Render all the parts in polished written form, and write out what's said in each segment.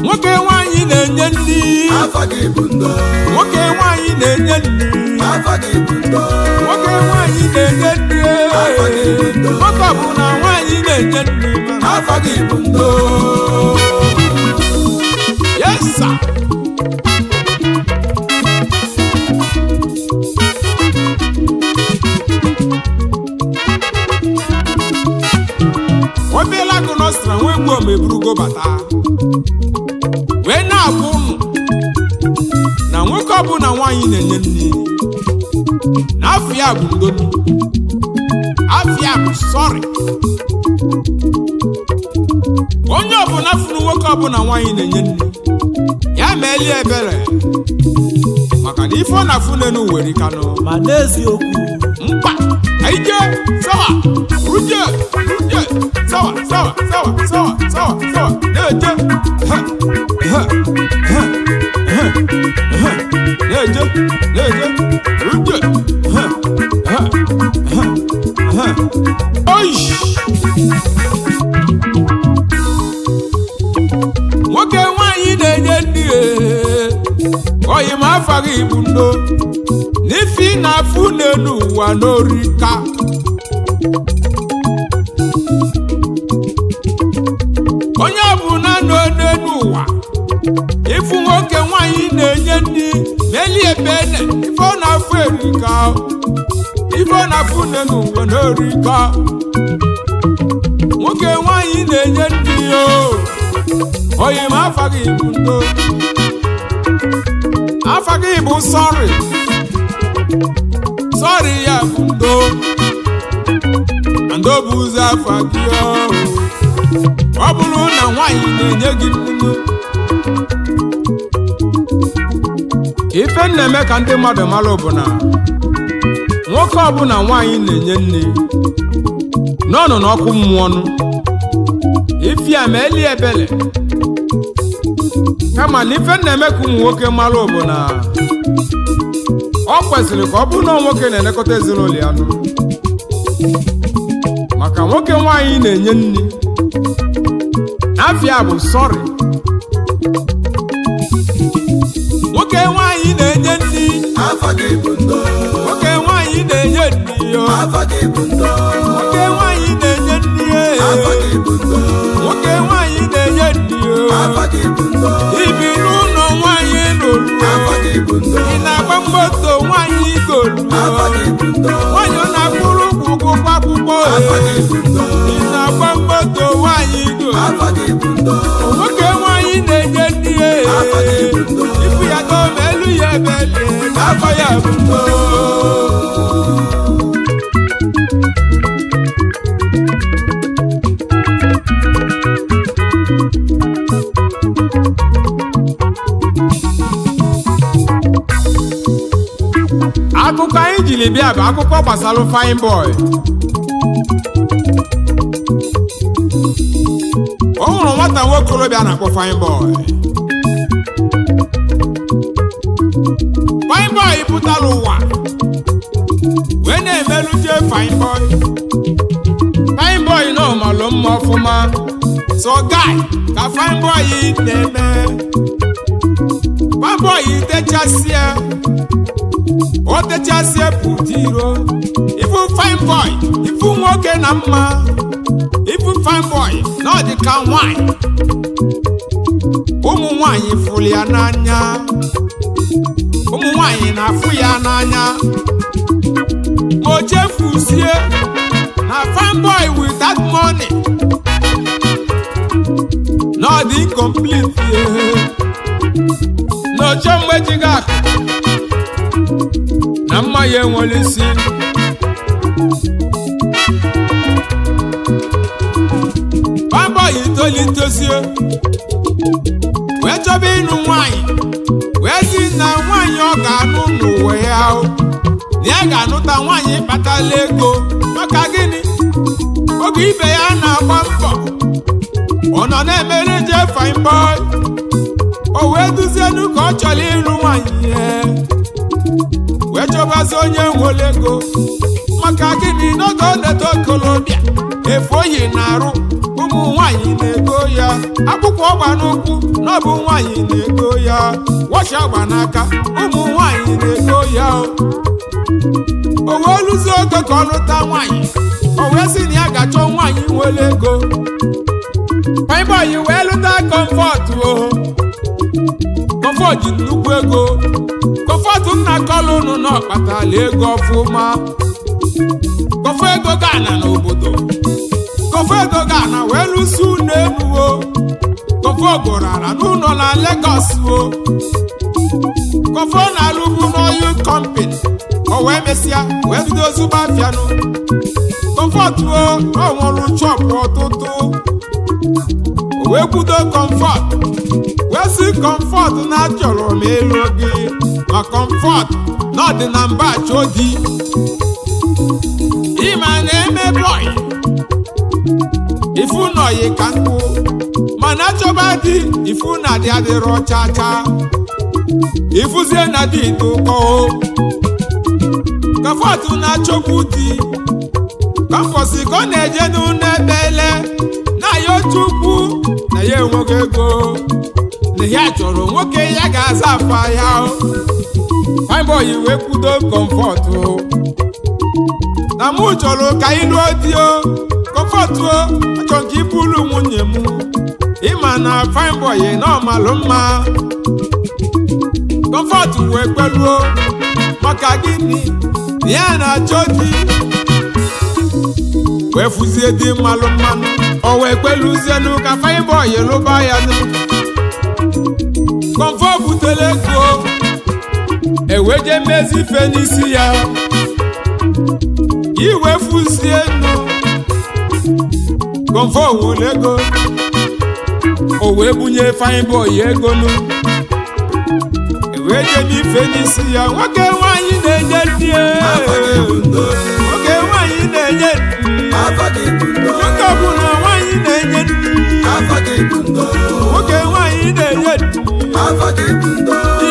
Nwoke nwanyị na-enye nri. Afa gị bụ ndo. Nwoke nwanyị na-enye nri. Afa gị bụ ndo. Nwoke nwanyị na-enye nri. Afa gị bụ ndo. Nwoke ọbụla nwanyị na-enye nri mana Afa gị bụ ndo. Yes, sir. Obiela agụ nọstra nwa egbu ome eburugo bata wee na-agwa ụnụ na nwoke ọbụla nwaanyị na-enye nri na afọ ya bụ ndonu, afọ ya bụ sọrị. Onye ọbụla fụrụ nwoke ọbụla nwaanyị na-enye nri ya meelie ebere, maka na ife ọ na-afụ n'elu were kanụ. Ma n'eziokwu. Mkpa ije sawa ruje ruje sawa sawa sawa sawa sawa sawa na-eje ha ha ha ha ha na-eje na-eje ruje ha ha ha ha oish. Nwoke nwanyị na-enye ndị oyi ma afa gị bụ ndo n'ifi na-afụ n'elu ụwa n'orika. Onye ọbụla nọ n'elu ụwa ịfụ nwoke nwanyị na-enye ndị melie ebene, ife ọ na-afụ erika, ife ọ na-afụ n'elu ụwa n'orika. Nwoke nwanyị na-enye ndị o oyi ma afa gị bụ ndo, afa gị bụ sọrị sọrị ya bụ ndo, ndo bụ ụzọ afa gị. Ọ bụrụ na nwaanyị na-enye gị nnu, ife m na-eme ka ndị mmadụ mara bụ na nwoke ọbụla nwaanyị na-enye nne nọnụ n'ọkụ mmụọ nụ ife a ma eli ebele, kama na ife m na-eme ka ụmụ nwoke mara bụ na ọ kwesịrị ka ọ bụrụ na nwoke na-elekọta ezinụlọ ya nụ, maka nwoke nwaanyị na-enye nri afịa bụ sọrị. Nwoke nwaanyị na-enye nri. Afa gị bụ ndo. Nwoke nwaanyị na-enye nri yo. Afa gị bụ ndo. Nwoke nwaanyị na-enye nri. Afa gị bụ ndo. Nwoke nwaanyị na-enye nri yo. Afa gị bụ ndo. Ibi n'ụlọ nwaanyị n'olu. Afa gị bụ ndo. Ị na-agba moto nwaanyị golu. Afa gị bụ ndo. Nwaanyị ọ na-akwụrụ ụgwọ ụgwọ akwụkwọ. Afa gị bụ ndo. Ị na-agba moto nwaanyị golu. Afa gị bụ ndo. Nwoke nwaanyị na-enye nri. Afa gị bụ ndo. Ifu ya dọọ elu ya ebele n'afọ ya bụ ndo. Akụkọ anyị jiri bịa bụ akụkọ gbasara fine boy. O nwere nwata nwokorobịa na-akpọ fine boy. Fine boy pụtara ụwa wee na-emeluje fine boy. Fine boy nọ malụ mma ọfụma, so guy ka fine boy na-eme. Fine boy techasịa, o techasịa pụta iro. Ifu fine boy, ifu nwoke na mma, ifu fine boy na ọ dị ka nwanyị. Ụmụ nwanyị fụrụ ya n'anya, ụmụ nwanyị na-afụ ya n'anya, ma o chefuzie na fine boy without money na ọ dị incomplete. Yeah. Na oche mgbe jighị akụ na mma ya enwere isi. Bambọyị tolitezie wee chọba ịnụ nwanyị, wee sị na nwanyị ọ ga-anụ n'ụwa ya o, na ya ga-anụta nwanyị kpatala ego. Maka gịnị? Oge ibe ya na-agba mbọ, ọ nọ na-emere je fine boy, o wee duzienu ka ọ chọrọ ịlụ nwanyị ya, wee chọbazi onye nwere ego. Maka gịnị? N'oge ọ na-eto okolobịa, efu oyi na-arụ, ụmụ nwanyị na-ego ya. Akwụkwọ ọgba n'ụkwụ na ọ bụ nwanyị na-ego ya. Wọchi agba n'aka, ụmụ nwanyị na-ego ya. O wee lụzie oge ka ọ lụta nwanyị, o wee sị na ya ga-achọ nwanyị nwere ego. Fine boy wee lụta Comfort. O Comfort ji nnukwu ego. Comfort nna kọlụ unu na ọkpatala ego ọfụma. Comfort ego gana n'obodo, Comfort ego gana wee lụsi unu enuwo. Comfort gụrụ ala n'ụlọ na Lagos o. Comfort na-alụbu n'oil company. O wee mesịa wee bido ozugbo afianụ. Comfort o, o nwere shop ọtụtụ. O wee kwudo Comfort, wee sị Comfort na achọrọ m ịlụ gị, ma Comfort na ọ dị na mba achọ di. Ịma na-eme boy ifu nọyị ka nkụ, mana achọba di, ifu na dị adịrọ cha cha, ifuzie na di ite ụkọ o. Comfort na-achọkwu di. Comfort ka ọ na-eje n'ụlọ ekpele na ya Chukwu na ya enweghị ego, na ya chọrọ nwoke ya ga-aza afa ya. Fine boy wee kwudo Comfort o, na mụ chọrọ ka ị lụọ di o. Comfort o, achọ nke ịbụrụ nwunye m. Ịma na fine boy na ọmalụ mma. Comfort wee kpeluo. Maka gịnị? Na ya na-achọ di, wee fụzie di mmalụ mmanụ. O wee kpeluzienụ ka fine boy lụba ya nụ. Comfort butere ego, ewee jee mezi ife n'isi ya, iwe fụzie nụ. Comfort were ego, o wee bunye fine boy ego nụ, ewee jee n'ife n'isi ya. Nwoke nwanyị na-enye di, nwoke nwanyị na-enye di, nwoke ọbụla nwanyị na-enye di, nwoke nwanyị na-enye di.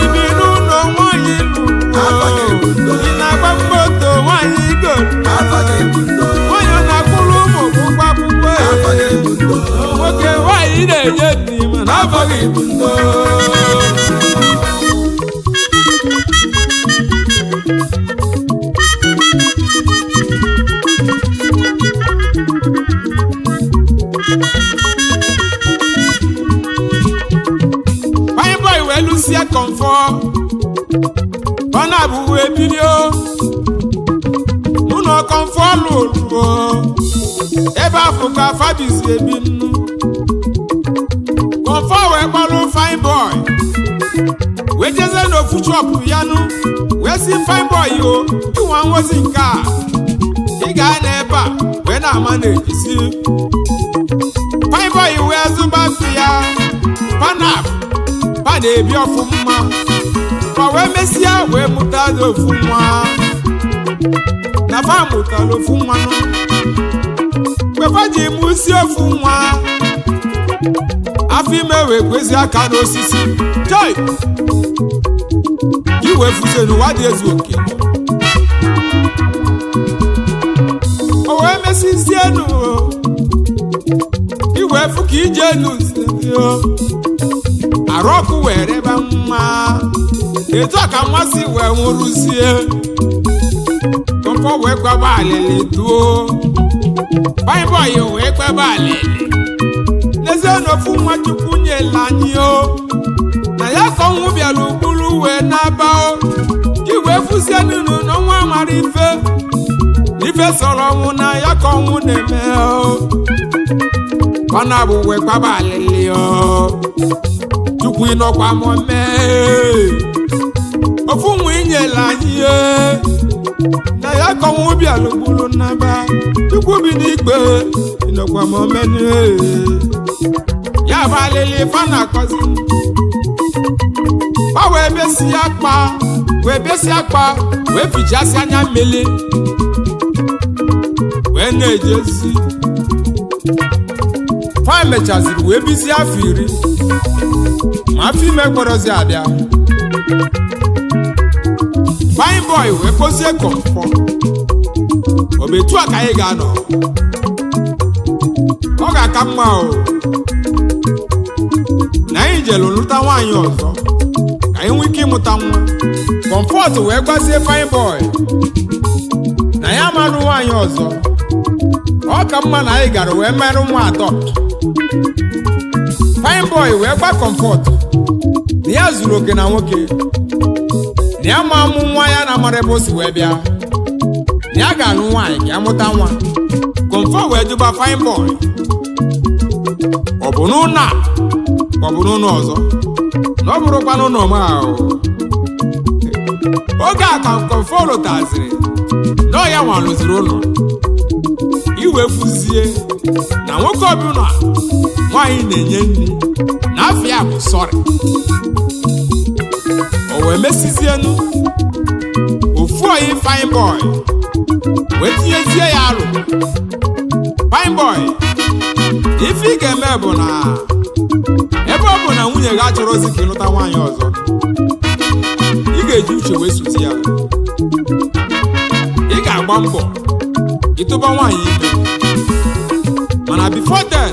Ibi n'ụlọ nwanyị lụrụ, ị na-agba moto nwanyị goro, nwanyị ọ na-akwụrụ ụmụ ụgwọ akwụkwọ. Nwoke nwanyị na-enye di, mana afọ gị bụ ndo. Fine boy wee lụsie Comfort, ọ na-abụ wee birio n'ụlọ Comfort lụrụ ebe afọ ka fabizi ebi nnu. Comfort wee kpọrọ fine boy wee jezie n'ofu shop ya nụ, wee si fine boy o, ịnwa nwozi nke a, ị gaa n'ebe a wee na-ama na-ejisi. Fine boy wee zụba fi ya panap pa na-ebi ọfụma ma wee mesịa wee mụta ofu nwa. Na fa mụtara ofu nwa nụ. Mgbe fa ji mụsi ofu nwa, afọ ime wee kwezi aka n'osisi choi, iwe fuze n'ụwa dị ezu oke. O wee mesizie nụ, iwe fụ ka ije elu arụ ọkụ wee rebe nwa. Etu a ka nwa si wee nwụrụzie. Comfort wee kwaba alịlị tuo. Fine boy wee kwaba alịlị n'ezie na ofu nwa Chukwu nyela anyị o, na ya ka ọnwụ bịara ugburu wee n'aba o ji wee fụzie nunu na ọnwa mara ife ife sọrọ ọnwụ na ya ka ọnwụ na-eme o. Ọ na-abụ wee kwaba alịlị o. Chukwu Ịnọkwa m mee ofu nwa inyela anyị ihe na ya kọnwụ bịalụgburu nnaba. Chukwu bi n'ikpe, ịnọkwa m omenu. Ya bụ alịlị fa na-akọzi fa, wee besi akpa, wee besi akpa, wee fichasị anya mmiri, wee na-ejezi. Fa mechaziri wee bizie afọ 10, ma afọ ime kpọrọzi abịa. Fine boy wee kpozie Comfort. Ọ bụ etu a ka anyị ga-anọ? Ọ ga-aka mma o na anyị jelu lụta nwaanyị ọzọ ka anyị nwee ike ịmụta nwa. Comfort wee gwazie fine boy na ya amanụ nwaanyị ọzọ, ọ ka mma na anyị gara wee merụ nwa adopt. Fine boy wee gwa Comfort na ya zuru oke na nwoke, na ya ma amụ nwa ya na amara ebe o si wee bịa, na ya ga-alụ nwaanyị ka ya mụta nwa. Comfort wee jụba fine boy, ọ bụ n'ụlọ a ka ọ bụ n'ụlọ ọzọ? Na ọ bụrụkwa n'ụlọ m ahụ. Oge a ka Comfort lụtaziri na ọ ya nwa lụziri ụlọ iwe fụzie na nwoke ọbụla nwaanyị na-enye nri na afọ ya bụ sorry. O wee mesizienu ofu oyi fine boy wee tinyezie ya arụ. Fine boy, ife ị ga-eme bụ na ebe ọ bụ na nwunye gị achọrọzi ka ịlụta nwaanyị ọzọ, ị ga-eji uche wee sozi ya. Ị ga-agba mbọ ịtụba nwaanyị ime. Mana before then,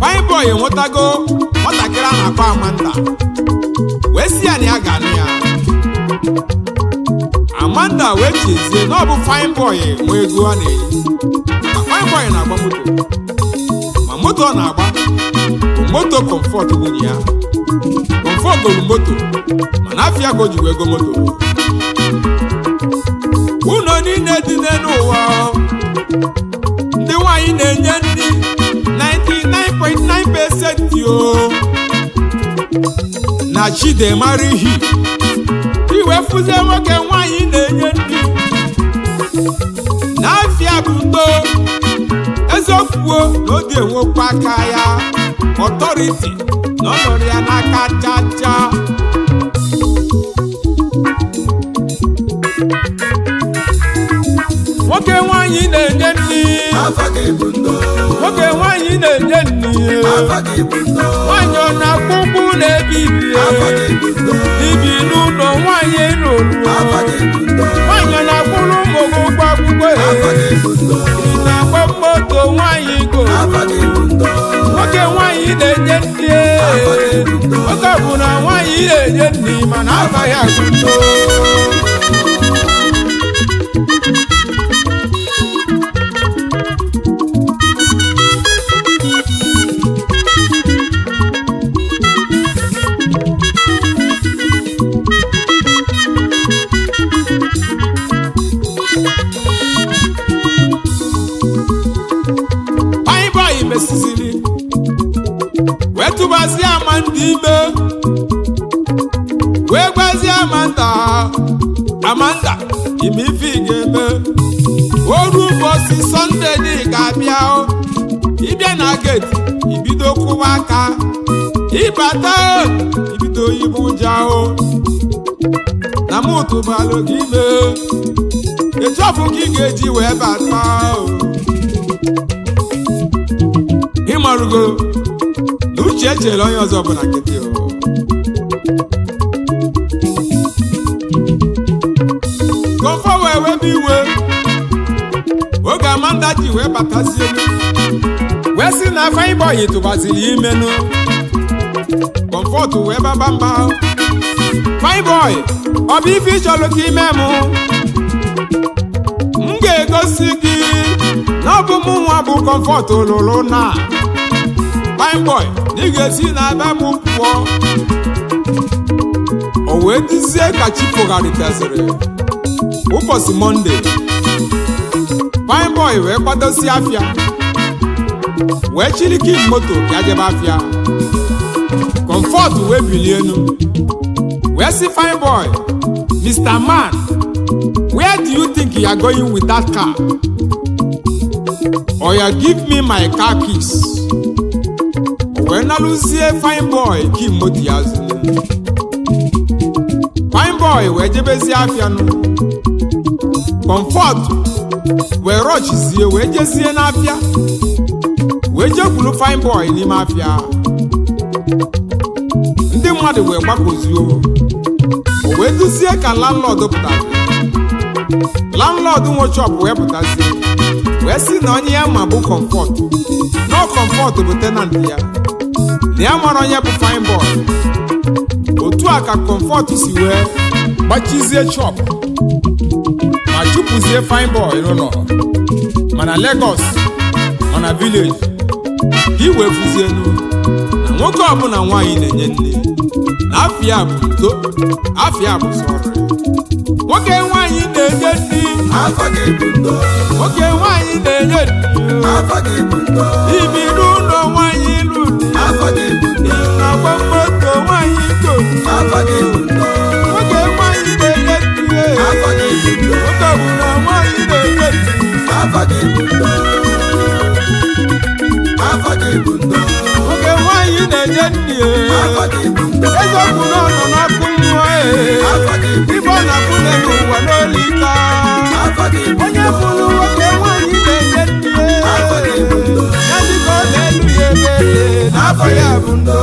fine boy enwetago nwatakịrị a na-akpọ Amanda, wee si ya na ya ga-anụ ya. Amanda wee chezie na ọ bụ fine boy nwe ego a na-eri, maka fine boy na-agba moto, ma moto ọ na-agba bụ moto Comfort nwunye ya. Comfort golu moto, mana afịa ka o ji wee go moto. Ụlọ niile dị n'elu ụwa, ndị nwanyị na-enye nri 99.9% o na chidemarihi iwe fụzie nwoke nwanyị na-enye nri n'afịa bụ ndo. Eziokwu na ọ dị enwekwa aka ya authority na ọ nọrọ ya n'aka chacha. Nwoke nwanyị na-enye nri. Afa gị bụ ndo. Nwoke nwanyị na-enye nri. Afa gị bụ ndo. Nwanyị ọ na-akwụ ụkwụ na-ebi ibi. Afa gị bụ ndo. Ibi n'ụlọ nwanyị lụrụ. Afa gị bụ ndo. Nwanyị ọ na-akwụrụ ụmụ gị ụgwọ akwụkwọ? Afa gị bụ ndo. Ị na-agba moto nwanyị go. Afa gị bụ ndo. Nwoke nwanyị na-enye nri. Afa gị bụ ndo. Nwoke ọ bụ na nwanyị na-enye nri, mana afa ya bụ ndo. Fine boy mesiziri wee tụbazie Amanda ime, wee gwazie Amanda, Amanda, ime ife ị ga-eme oru ụbọchị Sunday dị ga-abịa o. Ịbịa na gate, ibido kwụwa aka, ịbata o, ibido ibu ụja o na mụ tụbalụ gị ime. Etu ọfụ ka ị ga-eji wee bata o. Ịmarugo na uche echere onye ọzọ bụ na nkịtị o. Comfort wee webe iwe oge Amanda ji wee batazie, wee sị na fine boy tụbaziri imenụ. Comfort wee baba mba. Fine boy, ọ bụ ife ịchọrọ ka ime mụ? M ga-egosi gị na ọ bụ mụ nwa bụ Comfort lụrụ na fine boy, na ị ga-esi na be m pụọ. O wee dizie ka chi fogharịtaziri ụbọchị Monday, fine boy wee kwadosi afịa, wee chiriki moto ka jebe afịa. Comfort wee bilie enu wee sị fine boy, "Mr. Man, where do you think you are going with that car? Oya, give me my car keys." O wee nalụzie fine boy key moto ya zụ. Fine boy wee jebezie afịa nụ. Comfort wee rọchizie wee jezie n'afịa, wee jekwuru fine boy n'ime afịa. Ndị mmadụ wee gbakọzuo. O wee duzie ka landlord pụtazi. Landlord nwe shop wee pụtazie, wee sị na onye ya ma bụ Comfort, no, Comfort bụ tenant ya, na ya mara onye bụ fine boy. Otu a ka Comfort si wee gbachizie shop ma chụpụzie fine boy n'ụlọ, mana Lagos, mana village, ka i wee fụzienu na nwoke ọbụla nwaanyị na-enye nne na afịa bụ ndo, afịa bụ sorry. Nwoke nwaanyị na-enye nri. Afa gị bụ ndo. Nwoke nwaanyị na-enye nri. Afa gị bụ ndo. Ibi n'ụlọ nwaanyị lụrụ. Afa gị bụ ndo. Na-agba moto nwaanyị toro. Afa gị bụ ndo. Nwoke nwaanyị na-enye nri. Afa gị bụ ndo. Nwoke ọbụla nwaanyị na-enye nri. Afa gị bụ ndo. Afa gị bụ ndo. Nwoke nwaanyị na-enye nri. Afa gị bụ ndo. Eziokwu na ọ nọ n'ọkụ mmụọ ee. Afa gị bụ Ibe ọ na-akwụ n'elu ụwa n'olika. Afa gị bụ Onye ndo. fụrụ nwoke nwaanyị na-enye nri Afa gị bụ ndo. ya, dịka ọ na-elu ya ebele n'afọ ya bụ ndo.